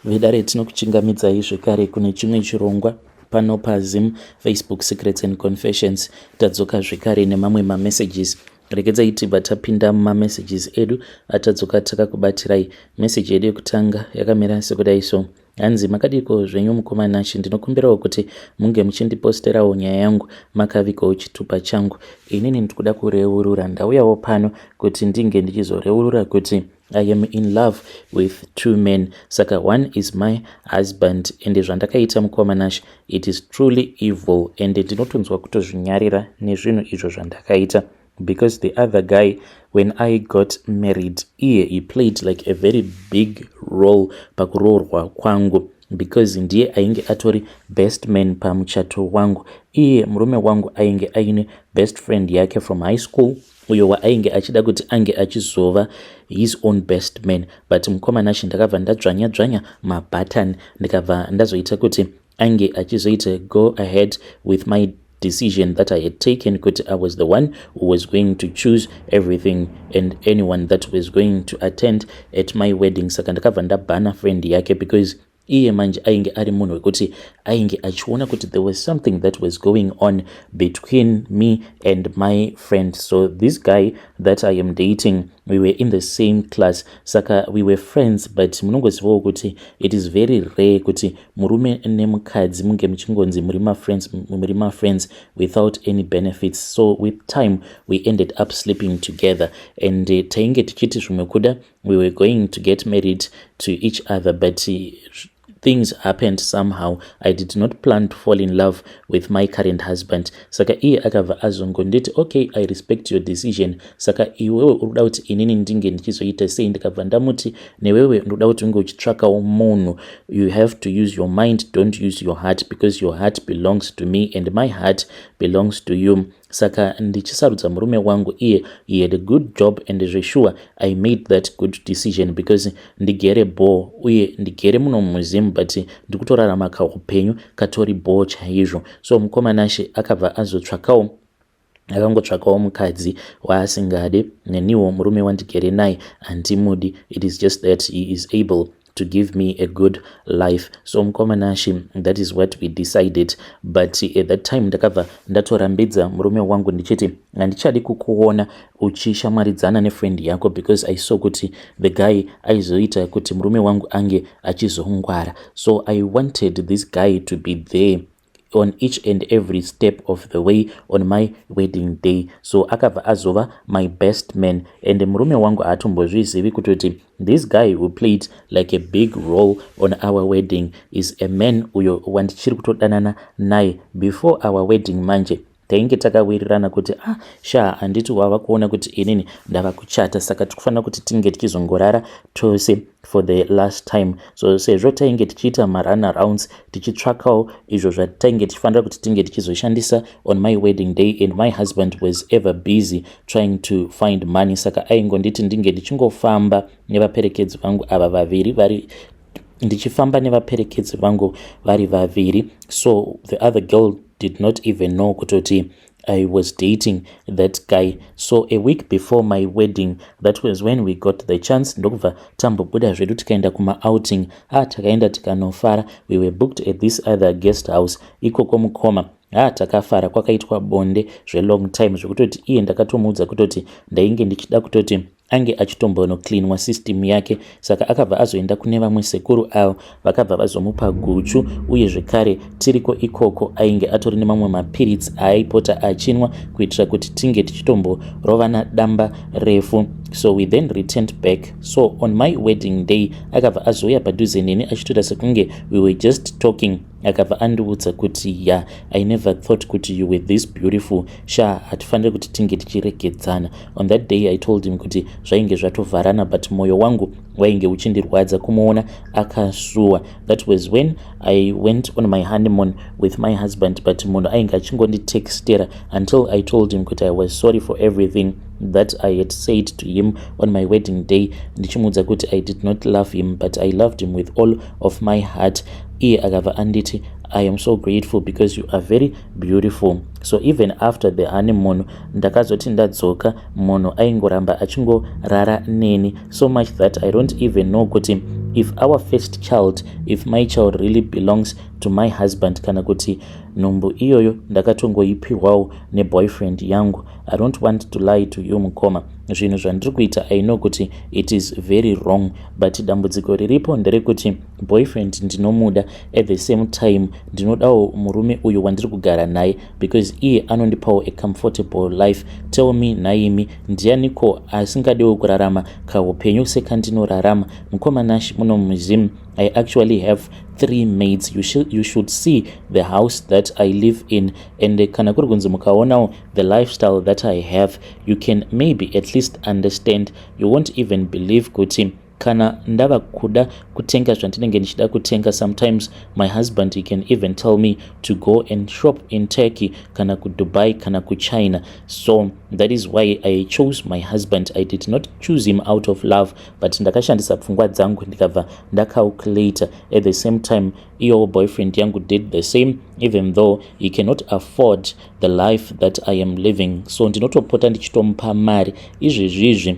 Vedare, tinokuchingamidzai zvekare kune chimwe chirongwa pano paZim Facebook Secrets and Confessions. Tadzoka zvekare nemamwe mamessages. Regedzai tibva tapinda mumamessages edu atadzoka takakubatirai. Meseji yedu yekutanga yakamira sekudai so. Hanzi, "Makadiko zvenyu mukoma Nashi? Ndinokumbirawo kuti munge muchindiposterawo nyaya yangu makavigawo chitupa changu. Inini ndikuda kureurura. Ndauyawo pano kuti ndinge ndichizoreurura kuti I am in love with two men. Saka one is my husband, ende zvandakaita, mukoma Nash, it is truly evil, and ndinotonzwa kutozvinyarira nezvinhu izvo zvandakaita, because the other guy, when I got married, iye he played like a very big role pakuroorwa kwangu, because ndiye ainge atori best man pamuchato wangu. Iye murume wangu ainge aine best friend yake from high school, uyo waainge achida kuti ange achizova his own best man. But mukoma Nashi, ndakabva ndadzvanya dzvanya mabutton, ndikabva ndazoita kuti ange achizoita go ahead with my decision that I had taken, kuti I was the one who was going to choose everything and anyone that was going to attend at my wedding. Saka ndakabva ndabhana friend yake, because iye manje ainge ari munhu wekuti ainge achiona kuti there was something that was going on between me and my friend. So this guy that I am dating, we were in the same class, saka we were friends, but munongozivawo kuti it is very rare kuti murume nemukadzi munge muchingonzi muri mafriends without any benefits. So with time we ended up sleeping together, and tainge tichiti zvimwe kuda we were going to get married to each other, but things happened somehow. I did not plan to fall in love with my current husband. Saka iye akabva azongonditi, 'Okay, I respect your decision. Saka iwewe uri kuda kuti inini ndinge ndichizoita sei?' Ndikabva ndamuti, 'Newewe ndoda kuti unge uchitsvakawo munhu. You have to use your mind, don't use your heart, because your heart belongs to me and my heart belongs to you.' Saka ndichisarudza murume wangu, iye he had a good job, and zvesure I made that good decision, because ndigere bho uye ndigere muno muZim, but ndikutorarama kaupenyu katori bho chaizvo. So mukoma Nashe, akabva azotsvakawo, akangotsvakawo mukadzi waasingade. Neniwo murume wandigere naye handimudi. It is just that he is able to give me a good life. So mukoma Nashi, that is what we decided, but at that time ndakabva ndatorambidza murume wangu ndichiti handichadi kukuona uchishamwaridzana nefriend yako, because I saw kuti the guy aizoita kuti murume wangu ange achizongwara. So I wanted this guy to be there on each and every step of the way on my wedding day. So akabva azova my best man, and murume wangu haatombozvizivi kutoti this guy who played like a big role on our wedding is a man uyo wandichiri kutodanana naye. Before our wedding manje, tainge takawirirana kuti, 'Ah sha, handiti wava kuona kuti inini ndava kuchata, saka tikufanira kuti tinge tichizongorara tose for the last time.' So sezvo tainge tichiita marun rounds, tichitsvakawo izvo zvatainge tichifanira kuti tinge tichizoshandisa on my wedding day, and my husband was ever busy trying to find money, saka aingonditi ndinge ndichingofamba nevaperekedzi vangu ava vaviri vari, ndichifamba nevaperekedzi vangu vari vaviri. So the other girl did not even know kutoti I was dating that guy. So a week before my wedding, that was when we got the chance, ndokubva tambobuda zvedu tikaenda kumaouting. Ah, takaenda tikanofara. We were booked at this other guest house ikoko, mukoma. Ah, takafara, kwakaitwa bonde zvelong time, zvekutoti iye ndakatomuudza kutoti ndainge ndichida kutoti ange achitombonocleanwa system yake. Saka akabva azoenda kune vamwe sekuru avo vakabva vazomupa guchu. Uye zvekare tiriko ikoko ainge atori nemamwe mapiritsi aaipota achinwa kuitira kuti tinge tichitomborovana damba refu. So we then returned back. So on my wedding day akabva azouya padhuze neni achitoita sekunge we were just talking. Akabva andiudza kuti, 'Ya, I never thought kuti you were this beautiful sha. Hatifaniri kuti tinge tichiregedzana.' On that day I told him kuti zvainge zvatovharana, but mwoyo wangu wainge uchindirwadza kumuona akasuwa. That was when I went on my honeymoon with my husband, but munhu ainge achingonditextera until I told him kuti I was sorry for everything that I had said to him on my wedding day, ndichimuudza kuti I did not love him, but I loved him with all of my heart. Iye akabva anditi, 'I am so grateful because you are very beautiful.' So even after the honeymoon, ndakazoti ndadzoka, munhu aingoramba achingorara neni, so much that I don't even know kuti if our first child, if my child really belongs to my husband, kana kuti nhumbu iyoyo ndakatongoipiwawo neboyfriend yangu. I don't want to lie to you, mukoma. Zvinhu zvandiri kuita, I know kuti it is very wrong, but dambudziko riripo nderekuti boyfriend ndinomuda, at the same time ndinodawo murume uyu wandiri kugara naye because iye anondipawo a comfortable life. Tell me, naimi, ndianiko asingadiwo kurarama kaupenyu sekandinorarama? Mukoma Nash, muno muZim I actually have three maids. You should see the house that I live in, and kana kuri kunzi mukaonawo the lifestyle that I have, you can maybe at least understand. You won't even believe kuti kana ndava kuda kutenga zvandinenge ndichida kutenga, sometimes my husband, he can even tell me to go and shop in Turkey kana kuDubai kana kuChina. So that is why I chose my husband. I did not choose him out of love, but ndakashandisa pfungwa dzangu, ndikabva ndacalculata. At the same time, iyowo boyfriend yangu did the same, even though he cannot afford the life that I am living. So ndinotopota ndichitomupa mari. Izvezvizvi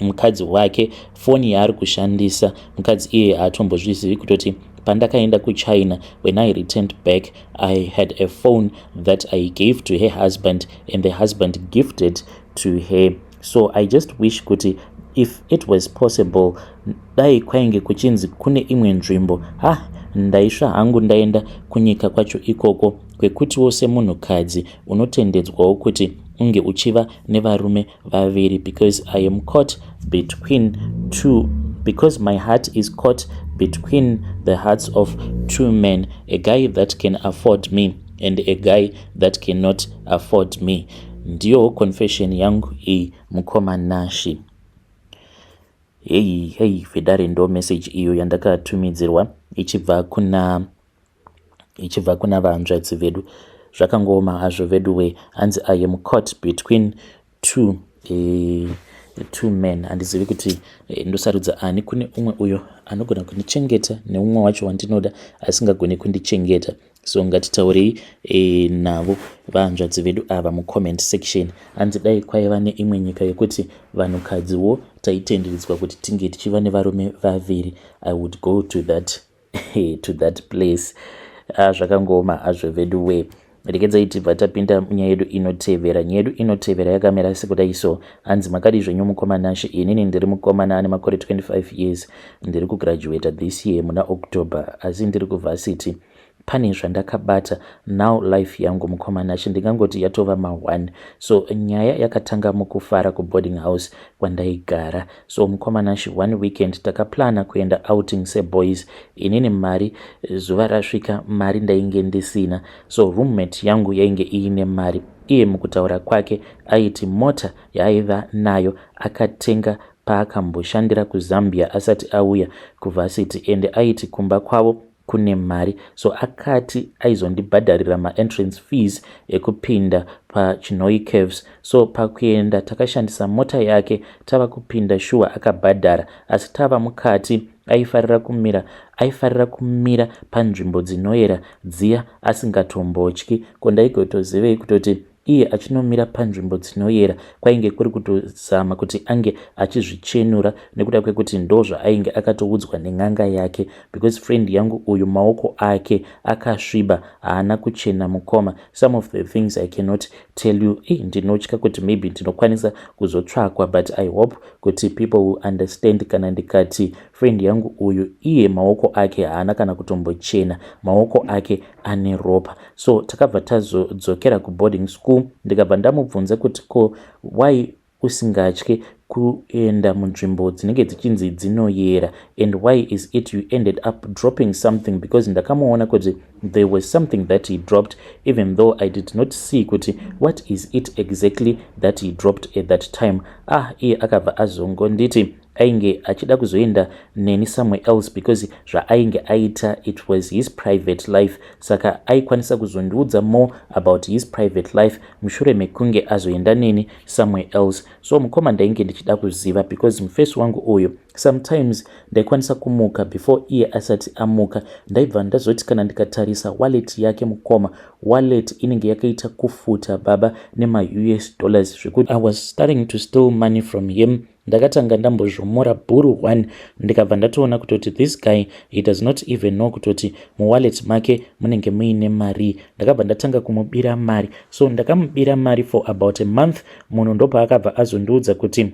mukadzi wake, foni yaari kushandisa, mukadzi iye haatombozvizivi kutoti pandakaenda kuChina, when I returned back, I had a phone that I gave to her husband and the husband gifted to her. So I just wish kuti if it was possible, dai kwainge kuchinzi kune imwe nzvimbo, ha, ndaisva hangu ndaenda kunyika kwacho ikoko, kwekutiwo semunhukadzi unotendedzwawo kuti unge uchiva nevarume vaviri, because I am caught between two, because my heart is caught between the hearts of two men, a guy that can afford me and a guy that cannot afford me. Ndiyo confession yangu iyi, mukoma Nashi. Hei hei, vedare, ndo message iyo yandakatumidzirwa ichibva kuna vanzvadzi vedu. Zvakangooma hazvo vedu we. Hanzi, "I am caught between two men." Handizivi kuti ndosarudza ani. Kune umwe uyo anogona kundichengeta neumwe wacho wandinoda asingagoni kundichengeta. So ngatitaurei navo vanzvadzi vedu ava mucomment section. Hanzi dai kwaiva neimwe nyika yekuti vanhukadziwo taitenderedzwa kuti tinge tichiva nevarume vaviri, I would go to that place. Ah, zvakangooma hazvo vedu we. Regedzai tibva tapinda nyaya yedu inotevera. Nyaya yedu inotevera yakamira sekudai so. Hanzi, "Makadi zvenyu, mukoma Nashe? Inini ndiri mukomana ane makore 25 years. Ndiri kugraduata this year muna October, asi ndiri kuvarsity. Pane zvandakabata. Now life yangu, mukoma Nashe, ndingangoti yatova ma1." So nyaya yakatanga mukufara kuboarding house kwandaigara. So mukoma Nashe, one weekend takaplana kuenda outing seboys. Inini mari, zuva rasvika, mari ndainge ndisina. So roommate yangu yainge iine mari. Iye mukutaura kwake aiti mota yaaiva nayo akatenga paakamboshandira kuZambia asati auya kuvarsity, ende aiti kumba kwavo kune mari. So akati aizondibhadharira maentrance fees ekupinda paChinhoyi Caves. So pakuenda takashandisa mota yake. Tava kupinda, shuwa akabhadhara, asi tava mukati aifarira kumira panzvimbo dzinoyera dziya asingatombotyi. Ko ndaigotozivei kutoti iye achinomira panzvimbo dzinoyera kwainge kuri kutozama kuti ange achizvichenura, nekuda kwekuti ndo zvaainge akatoudzwa nen'anga yake? Because friend yangu uyu, maoko ake akasviba, haana kuchena, mukoma. Some of the things I cannot tell you. Ndinotya kuti maybe ndinokwanisa kuzotsvakwa, but I hope kuti people will understand kana ndikati friend yangu uyu, iye maoko ake haana kana kutombochena, maoko ake ane ropa. So takabva tazodzokera kuboarding school, ndikabva ndamubvunza kuti, "Ko why usingatye kuenda munzvimbo dzinenge dzichinzi dzinoyera, and why is it you ended up dropping something?" Because ndakamuona kuti there was something that he dropped, even though I did not see kuti what is it exactly that he dropped at that time. Ah, iye akabva azongonditi Ainge achida kuzoenda neni somewhere else because zvaainge aita, it was his private life, saka aikwanisa kuzondiudza more about his private life mushure mekunge azoenda neni somewhere else. So mukoma, ndainge ndichida kuziva because mufesi wangu uyu, sometimes ndaikwanisa kumuka before iye asati amuka. Ndaibva ndazoti kana ndikatarisa wallet yake, mukoma, wallet inenge yakaita kufuta baba nemaUS dollars, zvekuti I was starting to steal money from him. Ndakatanga ndambozvomora bhuru 1, ndikabva ndatoona kutoti this guy, he does not even know kutoti muwallet make munenge muine mari. Ndakabva ndatanga kumubira mari. So ndakamubira mari for about a month. Munhu ndopaakabva azondiudza kuti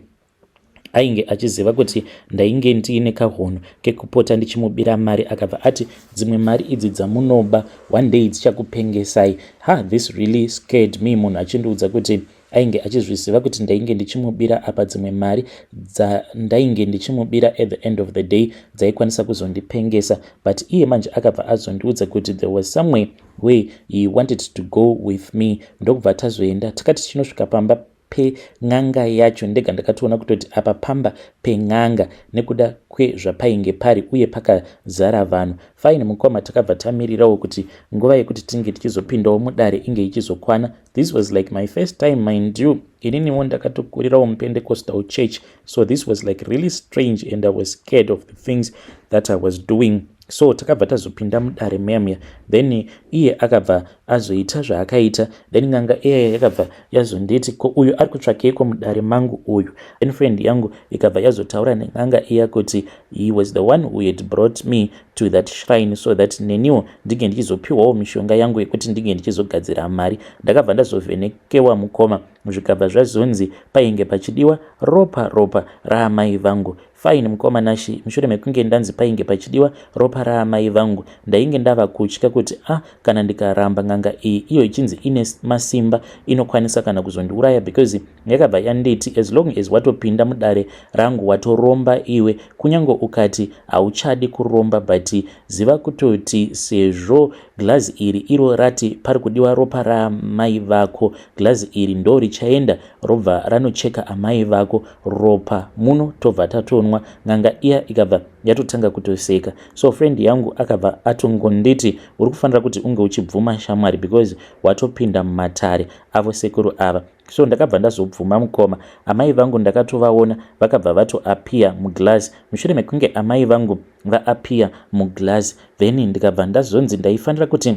ainge achiziva kuti ndainge ndiine kahunhu kekupota ndichimubira mari. Akabva ati, "Dzimwe mari idzi dzamunoba, one day dzichakupengesai." Ha, this really scared me. Munhu achindiudza kuti ainge achizviziva kuti ndainge ndichimubira, apa dzimwe mari dzandainge ndichimubira, at the end of the day dzaikwanisa kuzondipengesa. But iye manje akabva azondiudza kuti there was somewhere where he wanted to go with me. Ndokubva tazoenda. Takati tichinosvika pamba pen'anga yacho, ndega ndakatoona kutoti apa pamba pen'anga nekuda kwezvapainge pari uye pakazara vanhu. Fine, mukoma, takabva tamirirawo kuti nguva yekuti tinge tichizopindawo mudare inge ichizokwana. This was like my first time, mind you. Ininiwo ndakatokurirawo muPentecostal church, so this was like really strange and I was scared of the things that I was doing. So takabva tazopinda mudare muya muya, then iye akabva azoita zvaakaita. Then n'anga iyaya yakabva yazonditi, "Ko uyu ari kutsvakeiko mudare mangu uyu?" Then friend yangu ikabva yazotaura nen'anga iya kuti he was the one who had brought me to that shrine so that neniwo ndinge ndichizopiwawo mishonga yangu yekuti ndinge ndichizogadzira mari. Ndakabva ndazovhenekewa, mukoma, zvikabva zvazonzi painge pachidiwa ropa raamai vangu. Fine, mukoma Nashi, mushure mekunge ndanzi painge pachidiwa ropa raamai vangu, ndainge ndava kutya kuti a ah, kana ndikaramba n'anga iyi, iyo ichinzi ine masimba, inokwanisa kana kuzondiuraya, because yakabva yanditi, "As long as watopinda mudare rangu, watoromba iwe. Kunyange ukati hauchadi kuromba, but ziva kutoti sezvo glazi iri iro rati pari kudiwa ropa raamai vako, glazi iri ndo richaenda robva ranocheka amai vako ropa muno, tobva tatonwa." N'anga iya ikabva yatotanga kutoseka. So friend yangu akabva atongonditi, "Uri kufanira kuti unge uchibvuma, shamwari, because watopinda mumatare avo sekuru ava." So ndakabva ndazobvuma, mukoma. Amai vangu ndakatovaona vakabva vatoappear muglass. Mushure mekunge amai vangu vaappear muglass, then ndikabva ndazonzi ndaifanira kuti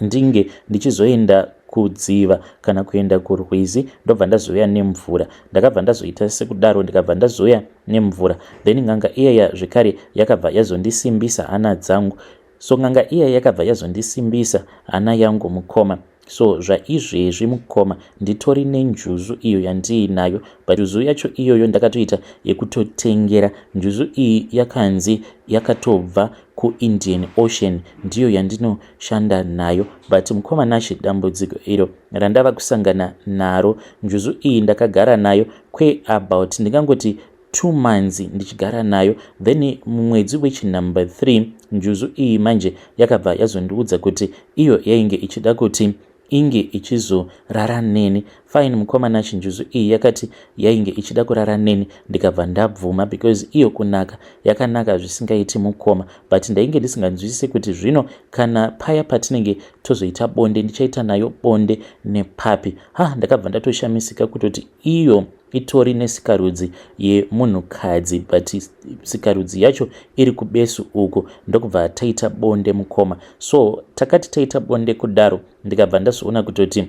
ndinge ndichizoenda kudziva kana kuenda kurwizi, ndobva ndazouya nemvura. Ndakabva ndazoita sekudaro, ndikabva ndazouya nemvura. Then n'anga iyaya zvekare yakabva yazondisimbisa hana dzangu. So n'anga iya yakabva yazondisimbisa hana yangu, mukoma. So zvaizvezvi, mukoma, nditori nenjuzu iyo yandiinayo, but njuzu yacho iyoyo ndakatoita yekutotengera. Njuzu iyi yakanzi yakatobva kuIndian Ocean, ndiyo yandinoshanda nayo. But mukoma Nashe, dambudziko iro randava kusangana naro, njuzu iyi ndakagara nayo kweabout, ndingangoti, 2 months ndichigara nayo. Then mumwedzi wechinumber 3, njuzu iyi manje yakabva yazondiudza kuti iyo yainge ichida kuti inge ichizorara neni. Fine, mukoma Nashe, njuzu iyi yakati yainge ichida kurara neni. Ndikabva ndabvuma because iyo kunaka yakanaka zvisingaiti, mukoma. But ndainge ndisinganzwisisi kuti zvino kana paya patinenge tozoita bonde, ndichaita nayo bonde nepapi? Ha, ndakabva ndatoshamisika kutoti iyo itori nesikarudzi yemunhukadzi, but sikarudzi yacho iri kubesu uko. Ndokubva taita bonde, mukoma. So takati taita bonde kudaro, ndikabva ndazoona kutoti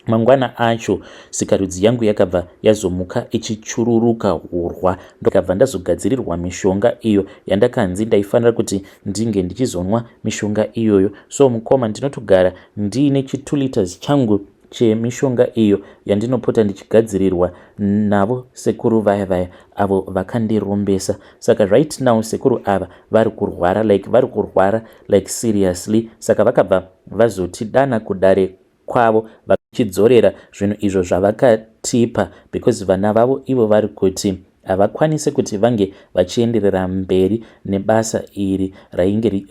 mangwana acho sikarudzi yangu yakabva yazomuka ichichururuka urwa. Ndikabva ndazogadzirirwa mishonga iyo yandakanzi ndaifanira kuti ndinge ndichizonwa mishonga iyoyo. So mukoma, ndinotogara ndiine chi2 liters changu chemishonga iyo yandinopota ndichigadzirirwa navo sekuru vaya vaya avo vakandirombesa. Saka right now sekuru ava vari kurwara, like vari kurwara like seriously. Saka vakabva vazotidana kudare kwavo vachidzorera zvinhu izvo zvavakatipa, because vana vavo ivo vari kuti havakwanisi kuti vange vachienderera mberi nebasa iri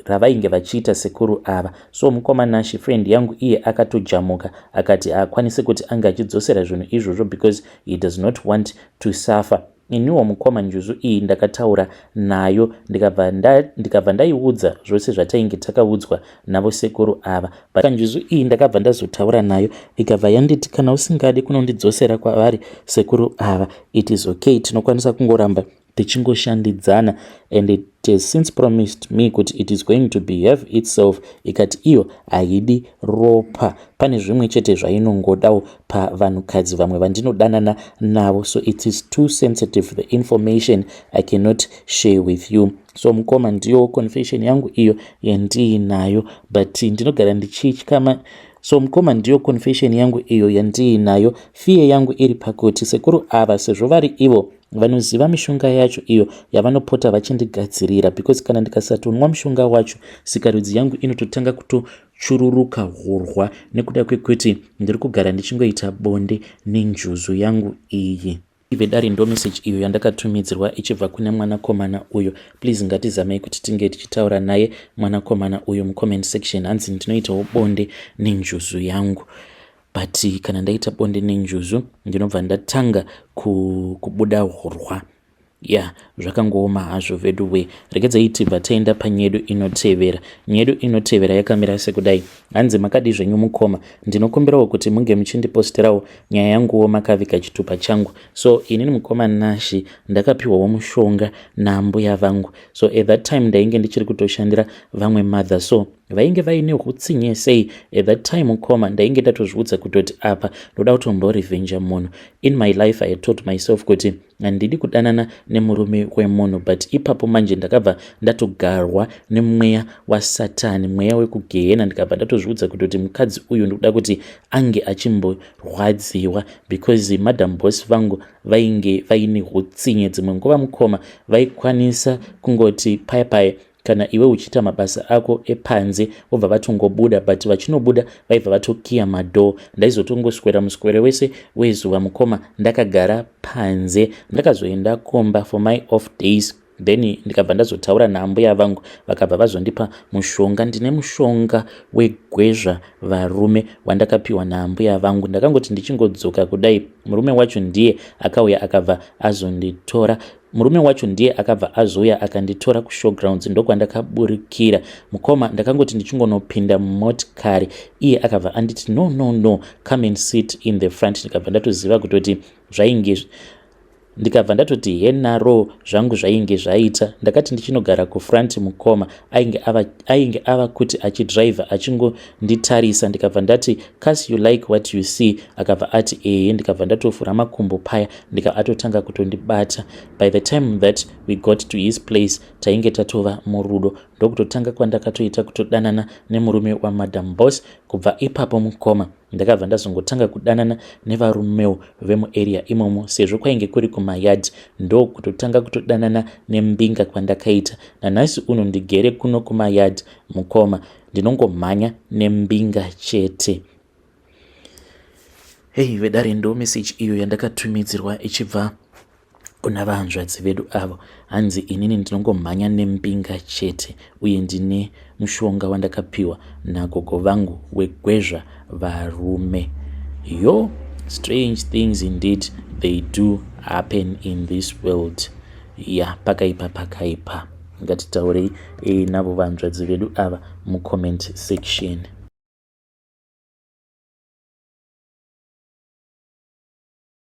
ravainge vachiita sekuru ava. So mukoma Nashi, friend yangu iye akatojamuka akati haakwanisi kuti ange achidzosera zvinhu izvozvo because he does not want to suffer. Iniwo mukoma njuzu iyi ndakataura nayo ndikabva ndaiudza zvose zvatainge takaudzwa navo sekuru ava. But njuzu iyi ndakabva ndazotaura nayo ikabva yanditi kana usingadi kunondidzosera kwavari sekuru ava, it is okay, tinokwanisa kungoramba tichingoshandidzana, and it has since promised me kuti it is going to behave itself. Ikati iyo haidi ropa, pane zvimwe chete zvainongodawo pavanhukadzi vamwe vandinodanana navo, so it is too sensitive, the information I cannot share with you. So mukoma, ndiyo confession yangu iyo yandiinayo, but ndinogara ndichitya. So mukoma, ndiyo confession yangu iyo yandiinayo. Fear yangu iri pakuti sekuru ava, sezvo vari ivo vanoziva mishonga yacho iyo yavanopota vachindigadzirira, because kana ndikasatonwa mushonga wacho, sikarudzi yangu inototanga kutochururuka hurwa nekuda kwekuti ndiri kugara ndichingoita bonde nenjuzu yangu iyi. Vedare, ndo message iyo yandakatumidzirwa ichibva kune mwanakomana uyo. Please, ngatizamei kuti tinge tichitaura naye mwanakomana uyo mucomment section. Hanzi ndinoitawo bonde nenjuzu yangu, but kana ndaita bonde nenjuzu ndinobva ndatanga kubuda hurwa. Ya, zvakangooma hazvo vedu we. Regedzai tibva taenda panyedu inotevera. Nyedu inotevera yakamira sekudai. Hanzi, "Makadi zvenyu mukoma? Ndinokumbirawo kuti munge muchindiposterawo nyaya yanguwo makaviga chitupa changu. So inini mukoma Nashi, ndakapiwawo mushonga nambuya vangu. So at that time ndainge ndichiri kutoshandira vamwe mother, so vainge vaine utsinye sei. At that time mukoma, ndainge ndatozviudza kutoti apa ndoda kutomborevenja munhu. In my life I had told myself kuti handidi kudanana nemurume wemunhu, but ipapo manje ndakabva ndatogarwa nemweya wasatani, mweya wekugehena. Ndikabva ndatozviudza kutoti mukadzi uyu ndikuda kuti ange achimborwadziwa, because madam boss vangu vainge vaine utsinye. Dzimwe nguva mukoma, vaikwanisa kungoti paya paya kana iwe uchiita mabasa ako epanze, vobva vatongobuda, but vachinobuda vaibva vatokiya madoor. Ndaizotongoswera muswere wese wezuva mukoma ndakagara panze. Ndakazoenda komba for my off days, then ndikabva ndazotaura naambuya vangu, vakabva vazondipa mushonga. Ndine mushonga wegwezva varume wandakapiwa naambuya vangu. Ndakangoti ndichingodzoka kudai, murume wacho ndiye akauya akabva azonditora. Murume wacho ndiye akabva azouya akanditora kushowgrounds, ndokwandakaburikira mukoma. Ndakangoti ndichingonopinda mumotikari, iye akabva anditi, 'No, no, no, come and sit in the front.' Ndikabva ndatoziva kutoti zvainge, ndikabva ndatoti henaro zvangu zvainge zvaita. Ndakati ndichinogara kufront mukoma, ainge ava kuti achidhiraivha achingonditarisa. Ndikabva ndati, 'Kasi you like what you see?' Akabva ati, 'Ehe.' Ndikabva ndatovhura makumbo paya, ndikabva atotanga kutondibata. By the time that we got to his place, tainge tatova murudo. Ndokutotanga kwandakatoita kutodanana nemurume wamadam boss. Kubva ipapo mukoma, ndakabva ndazongotanga kudanana nevarumewo vemuarea imomo, sezvo kwainge kuri kumayadhi. Ndokutotanga kutodanana nembinga kwandakaita. Nanhasi uno ndigere kuno kumayadhi mukoma, ndinongomhanya nembinga chete." Hei vedare, ndo meseji iyo yandakatumidzirwa ichibva kuna vahanzvadzi vedu avo. Hanzi, "Inini ndinongomhanya nembinga chete, uye ndine mushonga wandakapiwa nagogo vangu wegwezva varume." Yo, strange things indeed, they do happen in this world. Ya, pakaipa, pakaipa. Ngatitaurei navo vanzvadzi vedu ava mucomment section.